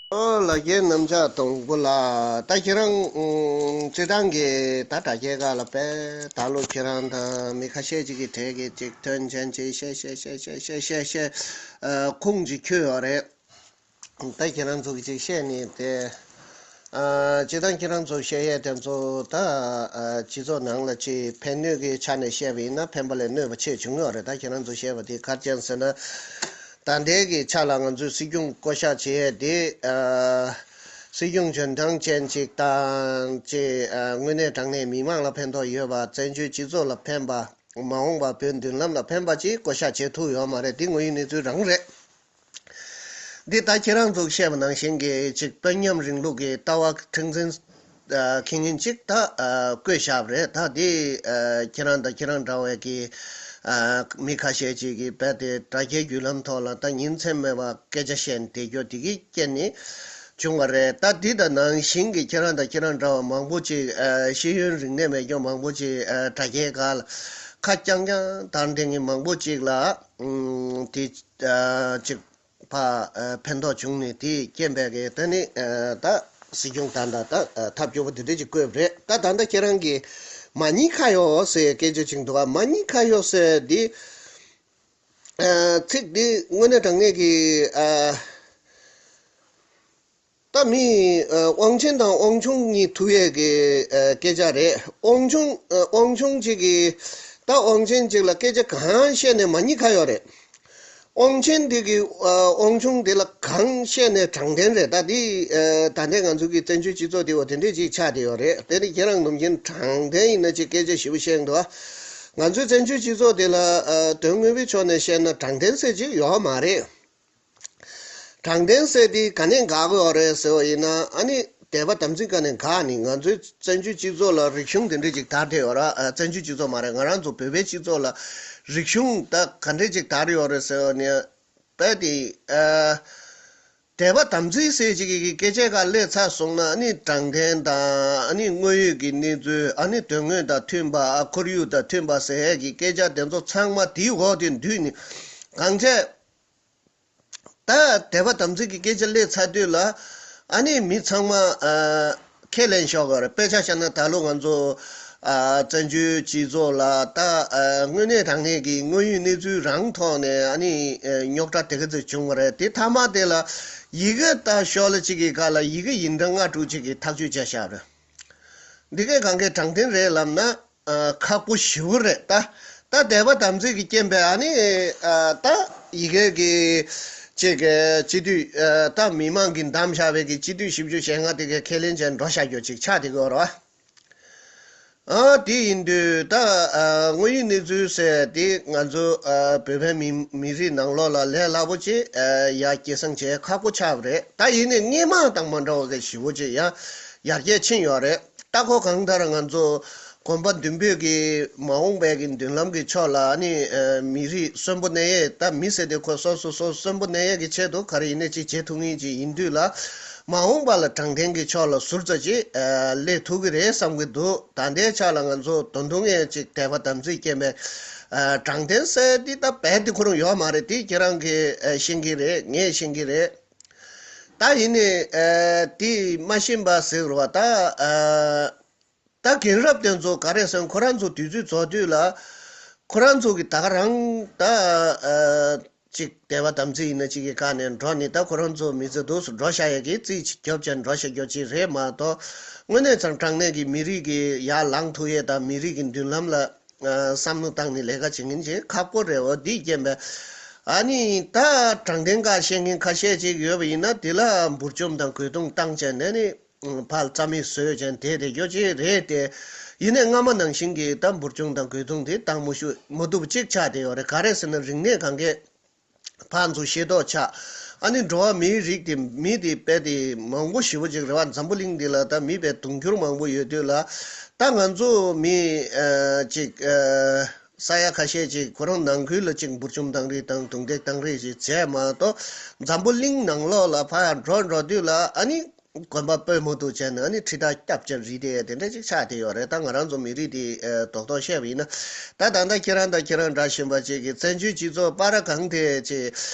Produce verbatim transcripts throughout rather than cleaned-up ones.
ཨོ་ལ་རྒྱའི་གནམ་ལྕགས་དང་པོ་ལ་ད་ཁྱེད་རང་ཨུམ་སྤྱི་བཏང་གི་ད་དྲ་རྒྱའི་སྒང་ལ་དཔེ་ད་ལོ་ཁྱེད་རང་དང་མི་ཁ་ཤས་ཅིག་གི་གྲས་ཀྱི་ཅིག་དོན་ཆེན་ཅིག་བཤད་བཤད་བཤད་བཤད་བཤད་བཤད་བཤད་ཨ་ཁུངས་ཅིག་འཁྱོལ་ཡོད་རེད། ད་ཁྱེད་རང་ཚོ་གི་ཅིག་བཤད་ནས་དེ་ཨ་སྤྱི་བཏང་ཁྱེད་རང་ཚོ་བཤད་ཡས་དེ་ཚོ་ད་ཨ་སྤྱི་ཚོགས་ནང་ལ་ཅིག་ཕན་གནོད་ཀྱི་ཆ་ནས་བཤད་པ་ཡིན་ན་ཕན་པ་ལས་གནོད་པ་ཆེ་བྱུང་ཡོད་རེད། ད་ཁྱེད་རང་ཚོ་བཤད་པ་དེ་ག་རེ་བྱས་ཟེར་ན། ད་ལྟའི་གི་ཆ་ལ་ང་ཚོའི་སྲིད་སྐྱོང་བསྐོ་བཞག་བྱེད་ཡས་དེ་ཨ་སྲིད་སྐྱོང་འཇོན་ཐང་ཅན་ཅིག་དང་ཅིག་ཨ་དངོས་གནས་དྲང་གནས་མི་མང་ལ་ཕན་ཐོགས་ཡོད་པ། བཙན་བྱོལ་སྤྱི་ཚོགས་ལ་ཕན་པ། མ་འོངས་པ་བོད་མདུན་ལམ་ལ་ཕན་པ་ཅིག་བསྐོ་བཞག་བྱེད་ཐུབ་ཡོད་མ་རེད། དེ་དངོས་ཡོད་གནས་ཚུལ་རང་རེད། འདི་ད་ཁྱེད་རང་ཚོས་བཤད་པ་ནང་བཞིན་གྱི་ཅིག་དཔོན་ཉམས་རིང་ལུགས་ཀྱི་ལྟ་བ་མཁྲེགས་འཛིན་ཨ་མཁན་ཅིག་ད་ཨ་བསྐོས་བཞག་པ་རེད། ད་འདི་ཨ་ཁྱེད་རང་དང་ཁྱེད་རང་འདྲ་བའི་གི་ཨ་མི་ཁ་ཤས་ཅིག་གིས་རྦད་དེ་དྲ་རྒྱའི་བརྒྱུད་ལམ་ཐོག་ལ་ད་ཉིན་མཚན་མེད་པར་སྐད་ཆ་བཤད་ནས་བསྡད་རྒྱུ་དེ་གི་རྐྱེན་ནས་བྱུང་བ་རེད། ད་འདི་དང་ནང་བཞིན་གྱི་ཁྱེད་རང་དང་ཁྱེད་རང་འདྲ་བ་མང་པོ་ཅིག་ཨ་ཤེས་ཡོན་རིག་གནས་མེད་མཁན་མང་པོ་ཅིག་ཨ་དྲ་རྒྱའི་སྒང་ལ་ཁ་རྐྱང་རྐྱང་བཏང་བསྡད་མཁན་མང་པོ་ཅིག་ལ་ཨུམ་དེ་ཨ་ཅིག་ཕ་ཨ་ཕན་ཐོགས་བྱུང་ནས་དེའི་རྐྱེན་པས་གི་ད་ནི་ཨ་ད་སྲིད་སྐྱོང་ད་ལྟ་ད་ཨ་ཐབས་སྐྱོ་པོ་དེ་འདྲ་ཅིག་བསྐོས་པ་རེད། ད་ད་ལྟ་ཁྱེད་རང་གིས་མ་ཉེས་ཁ་གཡོག་ཟེར་སྐད་ཆ་ཅིག་འདུག་ག་མ་ཉེས་ཁ་གཡོག་ཟེར་འདི་ཨ་ཚིག་འདི་དངོས་གནས་དྲང་གནས་ཀྱི་ཨ་ད་མི་ཨ་དབང་ཆེན་དང་དབང་ཆུང་གཉིས་ཐུག་ཡས་ཀྱི་ཨ་སྐད་ཆ་རེད། དབང་ཆུང་ཨ་དབང་ཆུང་གཅིག་གིས་ད་དབང་ཆེན་གཅིག་ལ་སྐད་ཆ་གང་བཤད་ནས་མ་ཉེས་ཁ་གཡོག་རེད། དབང་ཆེན་འདི་གི་ཨ་དབང་ཆུང་འདི་ལ་གང་བཤད་ནས་དྲང་བདེན་རེད། ད་འདི་ཨ་ད་ལྟའི་ང་ཚོ་གི་བཙན་བྱོལ་སྤྱི་ཚོགས་འདི་འོ་དེ་འདྲས་ཅིག་ཆགས་བསྡད་ཡོད་རེད། དེ་ནི་ཁྱེད་རང་ནམ་རྒྱུན་དྲང་བདེན་ཡིན་ན་ཅིག་སྐད་ཆ་ཞིབ་པོ་བཤད་འདུག་ང་ཚོའི་བཙན་བྱོལ་སྤྱི་ཚོགས་འདི་ལ་ཨ་དོན་དངོས་པོའི་ཕྱོགས་ནས་བཤད་ན་དྲང་བདེན་ཟེར་ཅིག་ཡོད་མ་རེད། དྲང་བདེན་ཟེར་དེ་ག་ནས་འགག་གི་ཡོད་རེད་ཟེར་བ་ཡིན་ན། ཨ་ནི་དད་པ་དམ་ཚིག་ག་ནས་འགག་ནི། ང་ཚོའི་བཙན་བྱོལ་སྤྱི་ཚོགས་ལ་རིག་གཞུང་དེ་འདྲས་ཅིག་དར་བསྡད་ཡོད་ར། ཨ་བཙན་བྱོལ་སྤྱི་ཚོགས་མ་རེད། ང་རང་ཚོ་བོད་པའི་སྤྱི་ཚོགས་ལ་རིག་གཞུང་ད་ག་འདྲས་ཅིག་དར་ཡོད་རེད་ཟེར་བ་ནི། དཔེ་དེ་ཨ་དད་པ་དམ་ཚིག་ཟེར་ཅིག་གི་སྐད་ཆའི་སྒང་སླེབས་ཚར་སོང་ན། ཨ་ནི་དྲང་བདེན་དང་ཨ་ནི་དངོས་ཡོད་ཀྱི་གནས་ཚུལ། ཨ་ནི་དོན་དངོས་དང་མཐུན་པ། ཨ་ཁོར་ཡུག་དང་མཐུན་པ་ཟེར་ཡས་ཀྱི་སྐད་ཆ་དེ་ཚོ་ཚང་མ་དེའི་འོག་དེ་འདུས་ནི། གང་བྱས། ད་དད་པ་དམ་ཚིག་གི་སྐད་ཆ་སླེབས་ཚར་དུས་ལ། ཨ་ནི་མི་ཚང་མ་ཨ་ཁས་ལེན་ཤོག་གི་རེད། དཔེ་ཆ་བཞག་ན་ད་ལོ་ང་ཚོ་ཨ་བཙན་བྱོལ་སྤྱི་ཚོགས་ལ་ད་ཨ་དངོས་གནས་དྲང་གནས་ཀྱི་དངོས་ཡོད་གནས་ཚུལ་རང་ཐོག་ནས་ཨ་ནི་ཨ་རྙོག་དྲ་དེ་ག་ཚོད་བྱུང་བ་རེད། དེ་མཐའ་མ་དེ་ལ་ཡི་གེ་ད་ཤོག་ལྷེ་གཅིག་གི་སྒང་ལ་ཡི་གེ་ཡིན་འདྲ་ལྔ་དྲུག་ཅིག་གིས་ཐག་གཅོད་བྱས་བཞག་རེད། འདི་གས་གང་གས་དྲང་བདེན་རེད་ལབ་ན། ཨ་ཁག་པོ་ཞེ་པོ་རེད་ད། ད་དད་པ་དམ་ཚིག་གི་རྐྱེན་པས་ཨ་ནི་ཨ་ད་ཡི་གེ་གི་ཅིག་གི་སྤྱི་འཐུས་ཨ་ད་མི་མང་གིས་བདམས་བཞག་པའི་གི་སྤྱི་འཐུས་བཞི་བཅུ་ཞེ་ལྔ་དེ་གས་ཁས་ལེན་བྱས་འགྲོ་བཞག་རྒྱུ་ཅིག་ཆགས་བསྡད་ཀྱི་ཡོད་རེད་བ། ཨ་དེ་ཡིན་དུས་ད་ཨ་དངོས་ཡོད་གནས་ཚུལ་ཟེར་དེ་ང་ཚོ་ཨ་བོད་པའི་མི་མི་རིགས་ནང་ལོགས་ལ་ལས་སླ་པོ་ཅིག་ཨ་ཡར་སྐྱེད་སྲིང་བྱེད་ཁག་པོ་ཆགས་པ་རེད། ད་ཡིན་ནའི་སྔས་མ་དང་མ་འདྲ་བ་གི་ཞེ་པོ་ཅིག་ཡང་ཡར་རྒྱས་ཕྱིན་ཡོད་རེད། ད་ཁོ་གང་ལྟར་ང་ཚོ་གོམ་པ་མདུན་སྤོས་ཀྱི་མ་འོངས་པའི་གི་མདུན་ལམ་གྱི་ཕྱོགས་ལ་ནི་ཨ་མི་རིགས་གསོན་པོ་གནས་ཡས། ད་མི་ཟེར་དེ་ཁོ་སོ་སོ་སོ་གསོན་པོ་གནས་ཡས་ཀྱི་ཆེད་དུ་ག་རེ་ཡིན་ནའི་ཅིག་བྱེད་ཐུབ་ངེས་ཅིག་ཡིན་དུས་ལ། མ་འོངས་པ་ལ་དྲང་བདེན་གྱི་ཕྱོགས་ལ་ཟུར་ཙམ་ཅིག་ཨ་སླེབས་ཐུབ་ཀྱི་རེད་བསམ་གྱི་འདུག་ད་ལྟའི་ཆ་ལ་ང་ཚོ་དོན་དུ་ངས་ཅིག་དད་པ་དམ་ཚིག་སྐྱེས་པའི་ཨ་དྲང་བདེན་ཟེར་འདི་ད་རྦད་དེ་ཁོ་རང་ཡོད་མ་རེད། དེ་ཁྱེད་རང་གིས་ཨ་ཤེས་ཀྱི་རེད། ངས་ཤེས་ཀྱི་རེད། ད་ཡིན་ནའི་ཨ་དེ་མ་ཤེས་པ་ཟེར་བ་ད་ཨ་ད་རྒན་རབས་དེ་ཚོ་ག་རེ་ཟེར། ཁོ་རང་ཚོ་དུས་ཚོད་རྫོགས་དུས་ལ་ཁོ་རང་ཚོ་གི་ད་ག་རང་ད་ཨ་ཅིག་དད་པ་དམ་ཚིག་ཡིན་ན་ཅིག་གི་བཀའ་ནས་འགྲོ་ནི། ད་ཁོ་རང་ཚོ་མི་ཚེ་སྡུག་སུ་འགྲོ་བཞག་ཡས་ཀྱི་རྩིས་ཅིག་རྒྱོབ་བྱས་འགྲོ་བཞག་རྒྱུ་ཅིག་རེད་མ་གཏོགས། དངོས་གནས་ཚང་དྲང་གནས་ཀྱི་མི་རིགས་ཀྱི་ཡར་ལངས་ཐུབ་ཡས་དང་མི་རིགས་ཀྱི་མདུན་ལམ་ལ་ཨ་བསམ་བློ་བཏང་ནས་ལས་ཀ་བྱེད་མཁན་ཅིག་ཁག་པོ་རེད། འོ་འདི་རྐྱེན་པས་ཨ་ནི་ད་དྲང་བདེན་ཁ་བཤད་མཁན་ཁ་ཤས་ཅིག་ཡོད་པ་ཡིན་ན་དེ་ལ་འབུར་བཅོམ་དང་རྒོལ་རྡུང་བཏང་བྱས་ནས་ནི། ཕར་རྩ་མེད་བཟོས་ཀྱང་དེ་དེ་སྐྱོ་ཅིག་རེད་དེ། ཡིན་ནའི་སྔ་མ་ནང་བཞིན་གྱི་ད་འབུར་གཅོང་དང་རྒོལ་རྡུང་དེ་བཏང་མ་ཤུ་མ་ཐུབ་ཅིག་ཆགས་བསྡད་ཡོད་རེད། ག་རེ་ཟེར་ན་རིག་གནས་གང་གས་ཕར་ཚུར་ཤེས་རྟོགས་ཆགས། ཨ་ནི་འགྲོ་བ་མིའི་རིགས་དེ་མི་དེ་དཔེ་དེ་མང་པོ་ཞེ་པོ་ཅིག་རེད་བ། འཛམ་བུ་གླིང་འདི་ལ་ད་མི་དཔེ་དུང་ཕྱུར་མང་པོ་ཡོད་དུས་ལ། ད་ང་ཚོ་མི་ཨ་ཅིག་ཨ་ས་ཡ་ཁ་ཤས་ཅིག་ཁོ་རང་ནང་ཁུལ་ལ་ཅིག་འབུར་གཅོང་བཏང་རེས་དང་རྡུང་རྡེག་བཏང་རེས་ཅིག་བྱས་མ་གཏོགས། འཛམ་བུ་གླིང་ནང་ལོགས་ལ་ཕར་འགྲོ་འགྲོ་དུས་ལ་ཨ་ནི། གོན་པ་སྤོས་མ་ཐུབ་བྱས་ནས་ཨ་ནི་ཁྲི་ཐག་བརྒྱབ་བྱས་རིལ་བསྡད་དེ་འདྲ་ཅིག་ཆགས་བསྡད་ཡོད་རེད། ད་ང་རང་ཚོ་མི་རིགས་དེ་ཨ་རྡོག་རྡོག་བཤད་པ་ཡིན་ན། ད་ད་ལྟ་ཁྱེད་རང་དང་ཁྱེད་རང་འདྲ་བཞིན་པ་ཅིག་གིས་བཙན་བྱོལ་སྤྱི་ཚོགས་པ་ར་གང་དེ་ཅིག་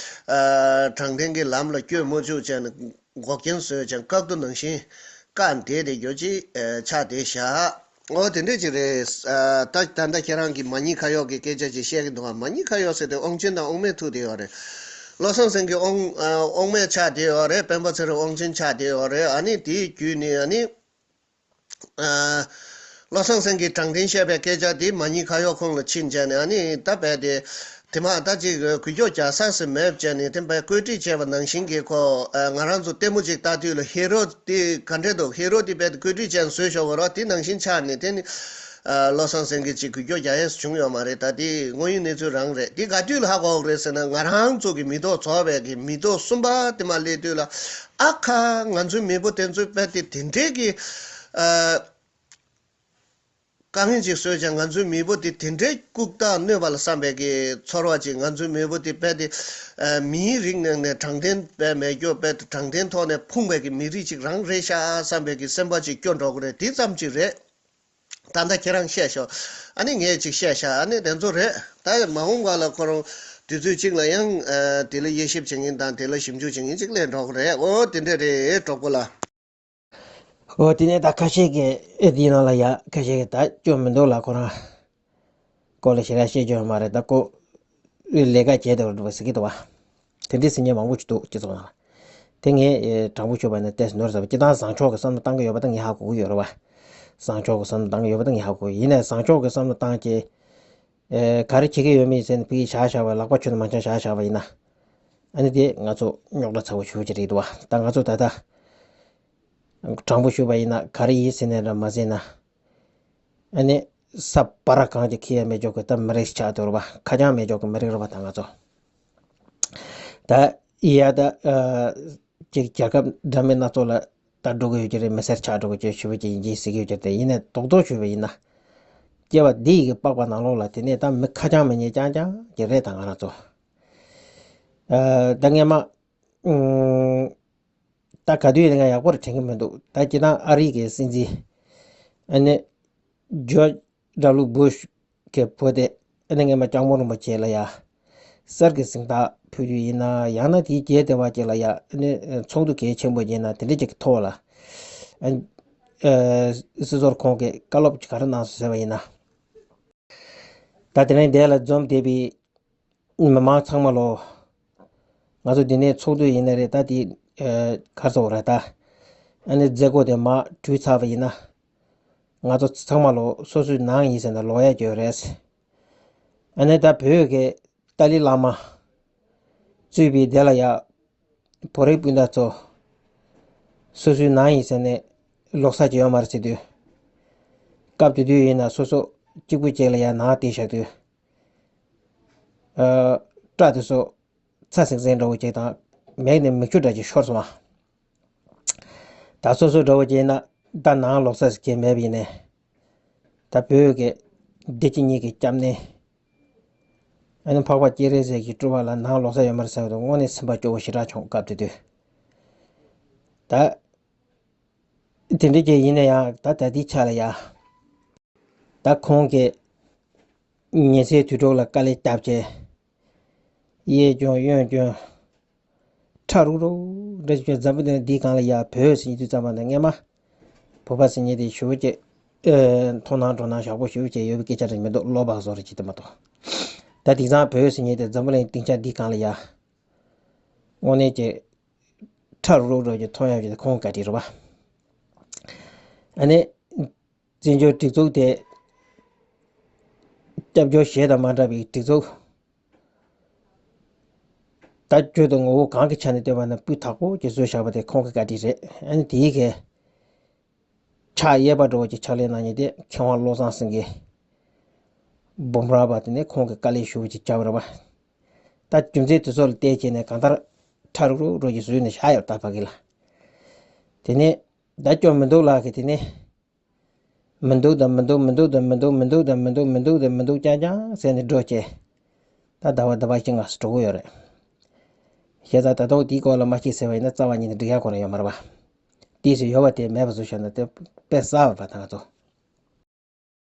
ཨ་དྲང་བདེན་གྱི་ལམ་ལ་བསྐྱོད་མ་བཅུག་བྱས་ནས་ འགོག་རྐྱེན་བཟོས་ཀྱང་བཀག་རྡོ་ནང་བཞིན་བཀག་འདེད་དེ་རྒྱུ་ཅིག་ཆགས་བསྡད་བཞག་འོ་དེ་འདྲས་ཅིག་རེད། ད་ད་ལྟ་ཁྱེད་རང་གིས་མ་ཉེས་ཁ་གཡོག་གི་སྐད་ཆ་ཅིག་བཤད་ཀྱི་འདུག་ག་མ་ཉེས་ཁ་གཡོག་ཟེར་དེ་དབང་ཆེན་དང་དབང་མེད་ཐུག་བསྡད་ཡོད་རེད། བློ་བཟང་སེང་གེ་དབང་དབང་མེད་ཆགས་བསྡད་ཡོད་རེད། སྤེན་པ་ཚེ་རིང་དབང་ཆེན་ཆགས་བསྡད་ཡོད་རེད། ཨ་ནི་དེའི་བརྒྱུད་ནས་ཨ་ནི། བློ་བཟང་སེང་གེས་དྲང་བདེན་བཤད་པའི་སྐད་ཆ་དེ་མ་ཉེས་ཁ་གཡོག་ཁོང་ལ་ཕྱིན་བྱས་ནས་ཨ་ནི་ད་རྦད་དེ་དེ་མ་ད་ཅིག་འགུལ་སྐྱོད་རྒྱག་ས་ཟེར་མེད་བྱས་ནས་དེ་རྦད་བཀོད་སྒྲིག་བྱས་པ་ནང་བཞིན་གྱི་ཁོ་ང་རང་ཚོ་ལྟད་མོ་ཅིག་ལྟ་དུས་ལ་ཧེ་རོ་དེ་ག་འདྲས་འདུག་ཧེ་རོ་དེ་རྦད་དེ་བཀོད་སྒྲིག་བྱས་ནས་བཟོས་ཤོག་གོ་རོགས་དེ་ནང་བཞིན་ཆགས་ནས་དེ་ནི་བློ་བཟང་སེང་གེ་ཅིག་འགུལ་སྐྱོད་རྒྱག་ཡས་བྱུང་ཡོད་མ་རེད། ད་དེ་དངོས་ཡོད་གནས་ཚུལ་རང་རེད། དེ་ག་དུས་ལ་ཧ་གོ་གི་རེད་ཟེར་ན་ང་རང་ཚོ་གི་མི་ཐོག་ཚོགས་པའི་གི་མི་ཐོག་གསུམ་པ་དེ་མ་སླེབས་དུས་ལ་ཨ་ཁ་ང་ཚོའི་མི་བུ་དེ་ཚོའི་རྦད་དེ་དེ་འདྲས་ཀྱི། དཀའ་ངལ་ཅིག་བཟོས་ཀྱང་ང་ཚོའི་མི་བུ་དེ་དེ་འདྲའི་ལྐུགས་རྟགས་གནོད་པ་ལ་བསམ་པའི་གི་ཚོར་བ་ཅིག་ང་ཚོའི་མི་བུ་དེ་རྦད་དེ་མིའི་རིགས་ནང་ནས་དྲང་བདེན་རྦད་མེད་རྒྱུ་རྦད་དེ་དྲང་བདེན་ཐོག་ནས་ཕུང་བའི་གི་མི་རིགས་ཅིག་རང་རེད་ཤག་བསམ་པའི་གི་སེམས་པ་ཅིག་སྐྱོ་འགྲོ་གི་རེད། དེ་ཙམ་ཅིག་རེད། ད་ལྟ་ཁྱེད་རང་བཤད་ཤོག་ཨ་ནི་ངས་ཅིག་བཤད་ཤག་ཨ་ནི་དེ་ཚོ་རེད། ད་མ་འོངས་པ་ལ་ཁོ་རང་དུས་ཚོད་གཅིག་ལ་ཡང་དེ་ལ་དབྱེ་ཞིབ་བྱེད་མཁན་དང་དེ་ལ་ཞིབ་འཇུག་བྱེད་མཁན་ཅིག་སླེབས་འགྲོ་གི་རེད། འོ་དེ་འདྲ་རེད་གྲོགས་པོ་ལགས། ཨོ་དེ་ནས་ད་ཁ་ཤས་ཀྱིས་ཨེ་དེའི་ནང་ལ་ཡ་ཁ་ཤས་ཀྱིས་ད་སྐྱོན་མི་འདུག་ལ་ཁོ་རང་སྐོར་ལ་ཞེ་དྲག་བཤད་རྒྱུ་ཡོད་མ་རེད། ད་ཁོ་ལས་ཀ་བྱས་བསྡད་པ་འདྲ་པོ་ཟེར་གྱི་འདུག་བ། དེ་འདྲའི་ཟེར་མཁན་མང་པོ་ཞིག་འདུག་སྤྱི་ཚོགས་ནང་ལ། དེ་ངས་དྲང་པོ་ཞུས་པ་ཡིན་ན་ཏོག་ཙམ་ནོར་ཟ་བ་སྤྱིར་བཏང་བཟང་ཕྱོགས་ཀྱི་བསམ་བློ་བཏང་གི་ཡོད་པ་ད་ངས་ཧ་གོ་གི་ཡོད་རེད་བ། བཟང་ཕྱོགས་ཀྱི་བསམ་བློ་བཏང་གི་ཡོད་པ་ད་ངས་ཧ་གོ་གི་ཡིན་ནའི་བཟང་ཕྱོགས་ཀྱི་བསམ་བློ་བཏང་བྱས། ཨེ་ག་རེ་བྱེད་ཀྱི་ཡོད་མེད་ཟེར་ནས་ཕ་གིར་བཞག་བཞག་པ་ལག་པ་ཁྱོན་ནས་མ་འཆང་བཞག་བཞག་པ་ཡིན་ན། ཨ་ནི་དེ་ང་ཚོ་རྙོག་དྲ་ཚ་བོ་ཞེ་པོ་ཅིག་རེད་འདུག་བ། ད་ང་ཚོ་ད་ལྟ་དྲང་པོ་ཞུས་པ་ཡིན་ན་ག་རེ་ཡིན་ཟེར་ནས་ར་མ་ཟེར་ན། ཨ་ནི་ས་སྤར་གང་ཅིག་ཁེལ་ཡ་མེད་ཅོག་གི་ད་མི་རིགས་ཆགས་འདུག་བ། ཁ་རྐྱང་མེད་ཅོག་གི་མི་རིགས་རེད་བ་ད་ང་ཚོ། ད་ཡ་ད་ཨ་ཅིག་རྒྱལ་ཁབ་འདྲ་མིན་སྣ་ཚོགས་ལ་ད་འགྲོ་གི་ཡོད་ཀྱི་རེད། མི་སེར་ཆགས་འགྲོ་གི་ཡོད་ཞུ་བ་ཅིག་ཡིན་གྱི་ཟེར་གྱི་ཡོད་ཀྱི་རེད། དེ་ཡིན་ནའི་རྡོག་རྡོག་ཞུས་པ་ཡིན་ན། སྐྱེ་བ་འདི་ཡི་གི་པགས་པ་ནང་ལོགས་ལ་དེ་ནས་ད་མི་ཁ་རྐྱང་མི་ཉན་རྐྱང་རྐྱང་གི་རེད་ད་ང་རང་ཚོ། ཨ་ད་སྔས་མ་ཨུམ། ད་ག་དུས་ཡིན་ན་ཡག་པོ་རེ་དྲན་གི་མི་འདུག་ད་སྤྱིར་བཏང་ཨ་རི་གི་སྲིད་འཛིན་ཨ་ནི་ཇོརྗ་ཌབ་ལུ་བྷུཤ་གི་བུ་དེ་ཨ་ནི་སྔས་མ་ལྕགས་མོ་རིན་པོ་ཆེ་ལ་ཡ་གསེར་གྱི་གཟེངས་རྟགས་ཕུལ་རྒྱུ་ཡིན་ན་ཡང་ན་དེའི་རྗེས་དེ་བ་ཅིག་ལ་ཡ་ཨ་ནི་ཚོགས་འདུ་གལ་ཆེན་པོ་ཡིན་ན་དེ་འདྲ་ཅིག་གི་ཐོག་ལ་ཨ་ནི་སྲིད་ཟུར་ཁོང་གིས་བཀའ་སློབ་ཅིག་ག་རེ་གནང་སོང་ཟེར་བ་ཡིན་ན། ད་དེ་རིང་འདི་ལ་འཛོམས་བསྡད་པའི་མི་མང་ཚང་མ་ལོ། ང་ཚོ་འདི་ནས་ཚོགས་འདུ་ཡིན་ན་རེད་ད་དེ་ཨ་ག་རེ་ཟེར་དགོས་རེད་ད། ཨ་ནི་མཛད་སྒོ་དེ་མར་གྲོལ་ཚར་བ་ཡིན་ན། ང་ཚོ་ཚང་མ་ལོ་སོ་སོའི་ནང་ཡིན་ཟེར་ན་ལོག་ཡ་ཡོད་རེད། ཨ་ནི་ད་བོད་ཀྱི་ཏཱ་ལའི་བླ་མ་གཙོས་པའི་དེ་ལ་ཡ་བོད་རིགས་སྤུན་ཟླ་ཚོ་སོ་སོའི་ནང་ཡིན་ཟེར་ནས་ལོག་ས་ཅིག་ཡོད་མ་རེད་ཟེར་དུས། སྐབས་དེ་དུས་ཡིན་ན་སོ་སོ་གཅིག་པུ་གཅིག་ལ་ཡ་ནང་བསྡད་བཞག་དུས། ཨ་སྐྲ་དེ་ཚོ་ཚ་ཟིང་ཟིང་འདྲ་བོ་ཅིག་དང་མིག་ནས་མིག་ཆུ་འདྲ་ཅིག་ཤོར་སོང་བ། ད་སོ་སོ་འདྲ་བོ་ཅིག་ཡིན་ན་ད་ནང་ལོག་ས་ཟེར་གྱི་མེད་པ་ཡིན་ནའི། ད་བོད་ཀྱི་བདེ་སྐྱིད་གཉིས་ཀྱི་སྐྱབས་གནས། ཨ་ནི་འཕགས་པ་སྤྱན་རས་གཟིགས་ཀྱི་སྤྲུལ་པ་ལ་ནང་ལོག་ས་ཡོད་མ་རེད་ཟེར་བ་དང་དངོས་གནས་སེམས་པ་སྐྱོ་བོ་ཞེ་དྲག་བྱུང་སྐབས་དེ་དུས། ད་དེ་འདྲ་ཅིག་ཡིན་ན་ཡང་ད་ད་ལྟའི་ཆ་ལ་ཡ། ད་ཁོང་གིས་ཉེ་ཚན་དུས་དྲུག་ལ་དཀའ་ལས་བརྒྱབ་བྱས། གཡས་བསྐྱོན་གཡོན་བསྐྱོན། ཁྲ་རུག་རུག་འདྲ་ཞིག་བྱས། འཛམ་བུ་གླིང་འདིའི་སྒང་ལ་ཡ་བོད་ཟེར་མཁན་དུས་ཙམ་པ་ནས་སྔས་མ་བོད་པ་ཟེར་མཁན་དེ་ཞེ་པོ་ཅིག་ཨེ་མཐོང་སྣང་འགྲོ་སྣང་ཞེ་པོ་ཞེ་པོ་ཅིག་ཡོད་པའི་སྐད་ཆ་རེད་མི་འདུག་བློ་བག་བཟོ་རེད་ཅིག་དེ་མ་གཏོགས། ད་དེང་སང་བོད་ཟེར་མཁན་དེ་འཛམ་བུ་གླིང་སྡིངས་ཆ་འདིའི་སྒང་ལ་ཡ་དངོས་གནས་ཀྱི་ཁྲ་རུག་རུག་འདྲ་ཅིག་མཐོང་ཡག་ཅིག་དེ་ཁོང་གི་བཀའ་དྲིན་རེད་པ། ཨ་ནི། བཙན་བྱོལ་སྒྲིག་འཛུགས་དེ་སྐྱབས་བཅོལ་གཞན་དང་མ་འདྲ་བའི་སྒྲིག་འཛུགས། ད་བརྗོད་དུ་ངོ་བོ་གང་གི་ཆ་ནས་བལྟས་པ་ན་སྤུས་དག་པོ་ཅིག་བཟོས་བཞག་པ་དེ་ཁོང་གི་བཀའ་དྲིན་རེད། ཨ་ནི་དེའི་གི་ཕྱག་གཡས་པ་འདྲ་བོ་ཅིག་ཕྱག་ལས་གནང་མཁན་དེ་མཁས་དབང་བློ་བཟང་སེང་གེ་འབུམ་རམས་པ་དེ་ནི་ཁོང་གི་བཀའ་ལས་ཞུ་བ་ཅིག་བྱ་བ་རེད་པ། ད་རྒྱུ་མཚན་དེ་ཚོ་ལ་བལྟས་བྱས་ནས་གང་ལྟར་ཁྲ་རུག་རུག་རུག་ཅིག་བཟོས་ནས་བཞག་ཡོད་ད་ཕ་གི་ལ། དེ་ནས་ད་སྐྱོན་མི་འདུག་ལགས་ཀྱི་དེ་ནས། མི་འདུག་དང་མི་འདུག་མི་འདུག་དང་མི་འདུག་མི་འདུག་དང་མི་འདུག་དང་མི་འདུག་མི་འདུག་རྐྱང་རྐྱང་ཟེར་ནས་འགྲོ་བྱས། ད་ཟླ་བ་ཟླ་བ་གཅིག་ལྔ་ཙམ་འགྲོ་གི་ཡོད་རེད། བྱས་ཙང་ད་དུང་དེའི་སྐོར་ལ་མ་ཤེས་ཟེར་བ་ཡིན་ན་རྩ་བ་ཉིད་ནས་འགྲིག་ཡག་ཁོ་རང་ཡོད་མ་རེད་པ། དེའི་ཕྱིར་ཡོད་པ་དེ་མེད་པ་བཟོ་བཞག་ན་དེ་དཔེ་གསར་པ་རེད་པ་ད་ང་ཚོ།